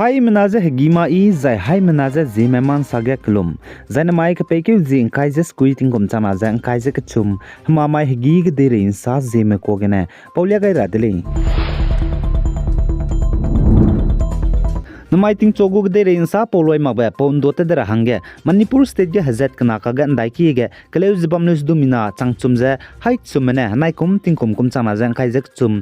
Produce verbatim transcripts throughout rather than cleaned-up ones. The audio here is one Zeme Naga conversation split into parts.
Haimena ze hegî ma i, zai haimena ze Zeme ma ’nsa ge kelum. Zai namai kepeikeu zi ’ngkai ze sekui tingkum changna ze ’ngkai ze kechum, hemamai hegî kedeirei ’nsa Zeme kuâ gene paulia gai ra de lei. Namai tingchu gu kedeirei ’nsa pau luai makbe pau ’ndu te de ra hangge Manipur State ge hezat kena kage ’ndaikie ge keleu ze bam leu ze du mina changchum ze haî chumme ne henai kum tingkum kum changna ze ’ngkai ze kechum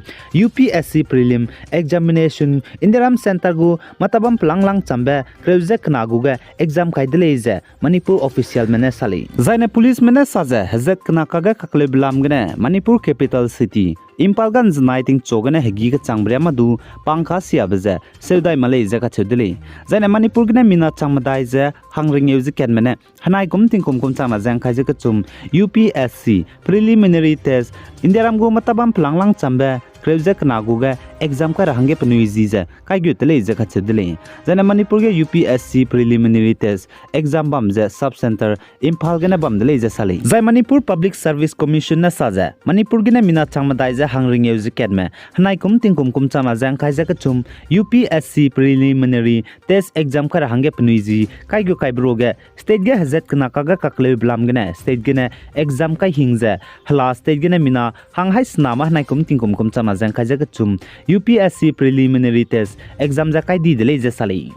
U P S C Prelim Examination Indiaram Centre gu matabam pelanglang chambe kereu ze kena gu ge exam kai de lei ze Manipur officialme ne sa lei. Zai ne policeme ne sa ze hezat kena kage kakleube lam gene Manipur capital city Imphal ga ’nzenai tingchu gene hegî kechangbe riâ mâ du pangka siabe ze seudai ma lei ze kacheu de lei. Zai ne Manipur gene mina chang medai ze hangringeu ze katme ne henai kum tingkum kum changna ze ’ngkai ze kechum U P S C Preliminary Test Indiaram gu matabam pelanglang chambe kereu ze kena gu ge exam kai ra hangge penui zi ze kai gu te lei ze kacheu de lei. Zai ne Manipur ge U P S C Preliminary Test exam bam ze sub centre Imphal gene bam de lei ze sa lei. Zai Manipur Public Service Commission ne sa ze Manipur gene mina chang medai ze hangringeu ze katme henai kum tingkum kum changna ze ’ngkai ze kechum U P S C Preliminary Test exam kai ra hangge penui zi kai gu kaibe ruage state ge hezat kena kage kakleube lam gene state gene exam kai hing ze hela state gene mina hang haî sena mâ henai kum tingkum kum changna ze ’ngkai ze kechum U P S C Preliminary Test exam ze kai di de lei ze sa lei.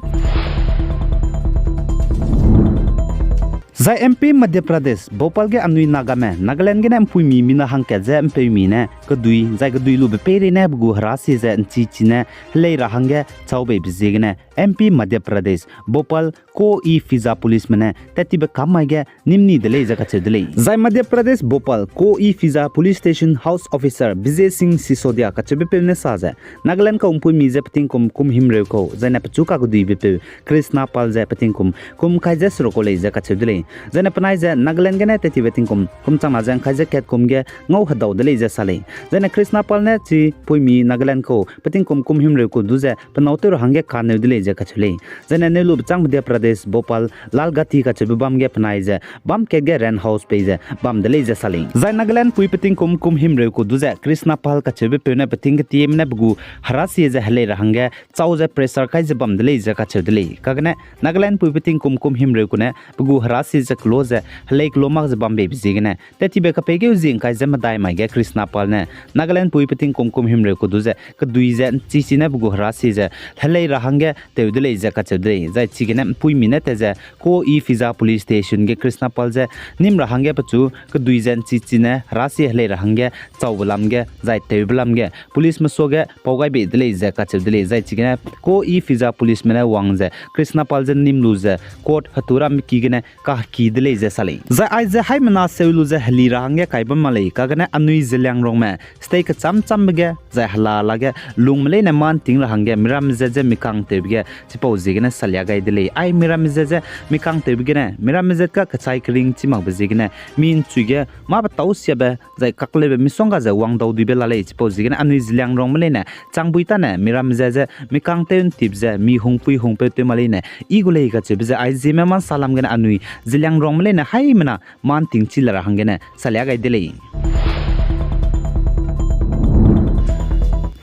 Zai M P Madhya Pradesh Bhopal ge anui Nagame Nagaland gene ’mpuimi mina hangkat ze ’mpeumi ne kedui zai kedui lube peirei ne pe gu herasie ze ’nchichi ne helei ra hangge chau beibe ziegene M P Madhya Pradesh Bhopal Co-e-Faiza policeme ne tattibe kam mai ge nîm ni de lei ze kacheu de lei. Zai Madhya Pradesh Bhopal Co-e-Faiza Police Station House Officer Vijay Singh Sisodia kacheubepeu ne sa ze Nagaland kau ’mpuimi ze petingkum kum himreu kau zai ne pechu kakeduibepeu Krishna Pal ze petingkum kum ’ngkai ze seruk kau lei ze kacheu de lei. Zai ne penai ze Nagaland gene tattibe tingkum kum changna ze ’ngkai ze katkum ge ngau hedau de lei ze sa lei. Zai ne Krishna Pal ne chi ’mpuimi Nagaland kau petingkum kum himreu kau du ze penâu tew ra hangge kaneu de lei ze kacheu lei. Zai ne neu lube châng Madhya Pradesh Bhopal Lalgati kacheube bam ge penai ze bam kat ge rent house pei ze bam de lei ze sa lei. Zai Nagaland ’mpui petingkum kum himreu kau du ze Krishna Pal kacheubepeu ne peting ketieme ne pe gu herasie ze helei ra hangge chau ze pressure kai ze bam de lei ze kacheu de lei. Kagene Nagaland ’mpui petingkum kum himreu kau ne pe gu herasie ze kelo ze helei kelo mak ze bam beibe ziegene tattibe kapeikeu zi ’ngkai ze medai mai ge Krishna Pal ne Nagaland ’mpui petingkum kum himreu kau du ze kedui ze ’nchichi ne pe gu herasie ze helei ra hangge tew de lei ze kacheu de lei. Zai chigene ’mpuimi ne tat ze Co-e-Faiza Police Station ge Krishna Pal ze nîm ra hangge pechu kedui ze ’nchichi ne herasie helei ra hangge chaube lam ge zai tewbe lam ge policeme suage pau gai bei de lei ze kacheu de lei. Zai chigene Co-e-Faiza policeme ne wang ze Krishna Pal ze nîm lu ze court hetu ramme ki gene kaheki de lei ze sa lei. Zai aize haimena seu lu ze heli ra hangge kai bam ma lei, kagene anui Zeliangrongme state kechâm châmbe ge zai hela lage lungme leine mâ ’nting ra hangge miramme zat ze mikangtewbe ge chipau ziegene salia gai de lei. Ai miramme zat ze mikangtewbe gene miramme zat ga kechai kering chî makbe ziegene mi ’nchui ge mâ petâu siabe zai kakleube misongga ze wangdau duibe la lei. Chipau ziegene anui Zeliangrongme leine changbui tâne miramme zat ze mikangtew ’ntip ze mi hungpui hungpeu tew ma leine i gu lei kacheube ze ai Zeme ma ’nsalam gene anui Zeliangrongme leine haimena mâ ’nting chî la ra hanggene salia gai de lei.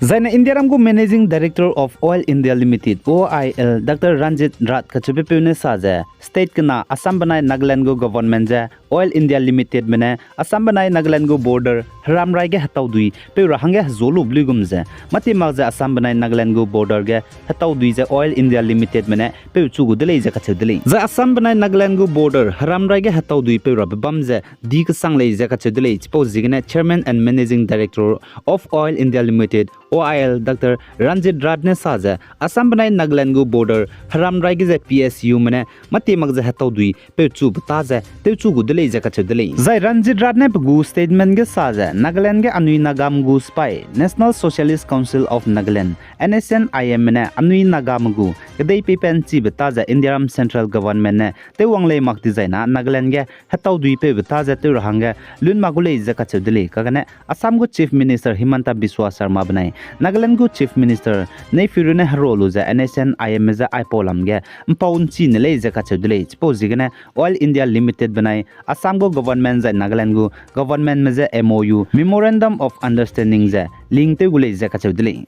Zaine Indiaram gu Managing Director of Oil India Limited, O I L, Doctor Ranjit Rath kacheubepeu ne sa ze, state kena Assam benai Nagaland gu government ze Oil India Limitedme ne Assam benai Nagaland gu border heramrai ge hetaudui peu ra hangge hezu lube luigum ze, mâtie mak ze Assam benai Nagaland gu border ge hetaudui ze Oil India Limitedme ne peu chu gu de lei ze kacheu de lei. Zai Assam benai Nagaland gu border heramrai ge hetaudui peu rabe bam ze di kesang lei ze kacheu de lei. Chipau ziegene Chairman and Managing Director of Oil India Limited, O I L, Doctor Ranjit Rath ne sa ze, Assam benai Nagaland gu border heramrai ge ze P S Ume ne mâtie mak ze hetaudui peu chube tâ ze tewchu gu de lei ze kacheu de lei. Zai Ranjit Rath ne pe gu statement ge sa ze, Nagaland ge anui Nagame gu sipai, National Socialist Council of Nagaland, N S N I M me ne anui Nagame gu kedei peipat ’nchibe tâ ze Indiaram Central Government ne tewwang lei mak dizai na Nagaland ge hetaudui peube tâ ze tew ra hangge lun mak gu lei ze kacheu de lei. Kagane Assam gu Chief Minister Himanta Biswa Sarma benai Nagaland gu Chief Minister Neiphiu Rio ne herua lu ze N S N I M me je aipau lam ge ’mpau ’nchi ne lei ze kacheu de lei. Chipau ziegene Oil India Limited benai Assam gu government zai Nagaland gu governmentme je M O U, Memorandum of Understanding ze link tew gu lei ze kacheu de lei.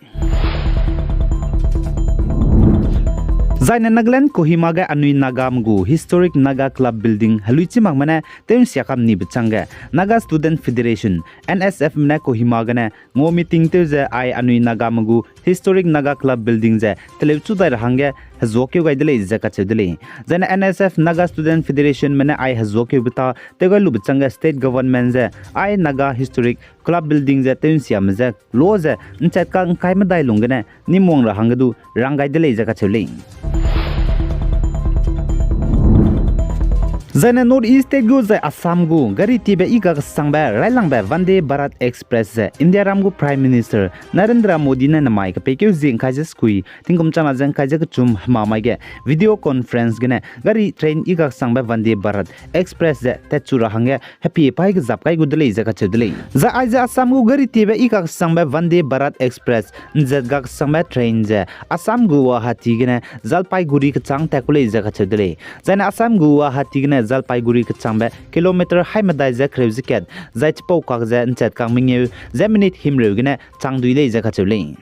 Zaine Nagaland Kohima ge anui Nagame gu Historic Naga Club Building heluichi makme ne tew nsia kam nibe changge Naga Student Federation, N S F me ne Kohima gene ngau meeting tew ze ai anui Nagame gu Historic Naga Club Building ze teleuchu dai ra hangge hezuakeu gai de lei ze kacheu de lei. Zaine N S F Naga Student Federation me ne ai hezuakeube ta tew gai lube changge state government ze ai Naga Historic Club Building ze tew nsiame ze lo ze nchat ka ngkai medai lung gene nimwang ra hangge du rang gai de lei ze kacheu lei. Zaine North East State gu zai Assam gu gari tiebe i kaksangbe railangbe Vande Bharat Express ze India ram gu Prime Minister Narendra Modi ne namai kepeikeu zie ngkai ze sekui tingkum changna ze ngkai ze kechum hemamai ge video conference gene gari train i kaksangbe Vande Bharat Express ze tatchu ra hangge hepie paî kezap kai gu de lei ze kacheu de lei. Zai aize Assam gu gari tiebe i kaksangbe Vande Bharat Express nzat kaksangbe train ze Assam gu Guwahati gene Jalpaiguri kechang tat ku lei ze kacheu de lei. Zaine Assam gu Guwahati gene Jalpaiguri kechangbe kilometer hai medai ze kereu ze kat, zai chipau kak ze nchat kang mengeu ze minute himreu gene chang dui lei ze kacheu lei.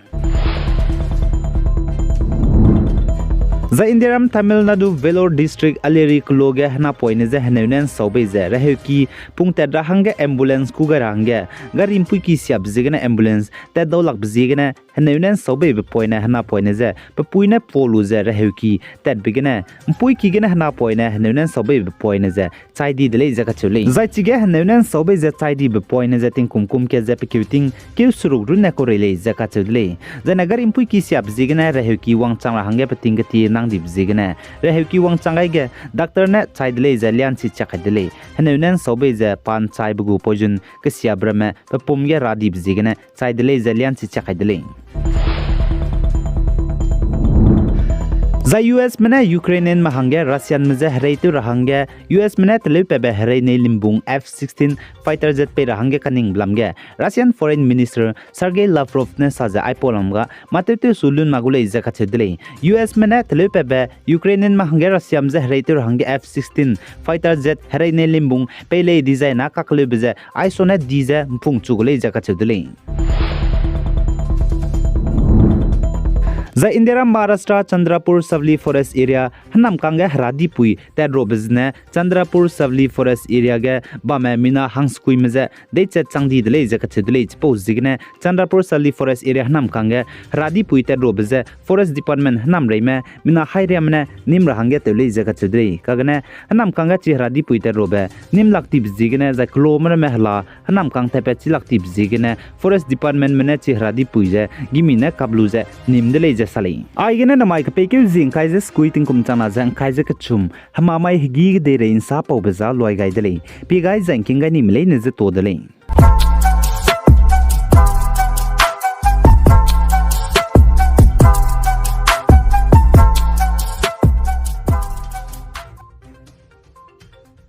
Zai India ram Tamil Nadu Vellore District Elluri kelo ge henapoine je heneu ne nsau bei ze reheuki pung tat ra hangge ambulance kû gai ra hangge gari mpuiki siabe ziegene ambulance tat dau lakbe ziegene heneu ne nsau beibe poine henapoine je pe pui ne pa lu ze reheuki tatbe gene mpuiki gene henapoine heneu ne nsau beibe poine ze chai di de lei ze kacheu lei. Zai chige heneu ne nsau bei ze chai dibe poine ze tingkum kum kat ze pe keu ting keu seruk runne kurei lei ze kacheu de lei. Zaine gari mpuiki siabe ziegene reheuki wangchang ra hangge pe ting ketie nang dibe ziegene reheuki wangchang gai ge doctor ne chai de lei ze lianchi chiak kai de lei. Heneu ne nsau bei ze pa nchaibe gu poison kesiabe ramme pe pum ge ra dibe ziegene chai de lei ze lianchi chiak kai de lei. Zai U S me ne Ukrainianme hangge Russianme je hereitew ra hangge U S me ne teleupabe herei nei limbung F sixteen fighter jet pei ra hangge kaningbe lam ge Russian Foreign Minister Sergei Lavrov ne sa ze aipau lam ga mâ tewtew su lun ma gu lei ze kacheu de lei. U S me ne teleupabe Ukrainianme hangge Russiame je hereitew ra hangge F sixteen fighter jet herei nei limbung pei lei dizai na kakleube ze aisone di ze mpungchu gu lei ze kacheu de lei. Zai India ram Maharashtra Chandrapur Savli Forest Area henamkang ge heradipui tatrobe zene Chandrapur Savli Forest Area ge bamme mina hangsekuime je deichat chang di de lei ze kacheu de lei. Chipau ziegene Chandrapur Savli Forest Area henamkang ge heradipui tatrobe ze Forest Department henamreime mina hairiame ne nim ra hangge tew lei ze kacheu de lei. Kagene henamkang ge chi heradipui tatrobe nim lak tibe ziegene zai kelome ramme hela henamkang tatpat chi lak tibe ziegene Forest Departmentme ne chi heradipui ze gimi ne kap lu ze nim de lei ze sa lei. Aigene namai kepeikeu zie ngkai ze sekui tingkum changna ze ngkai ze kechum hemamai hegî kedeirei nsa paube za luai gai de lei. Pie gai zai ngking gai nime leine ze ta de lei.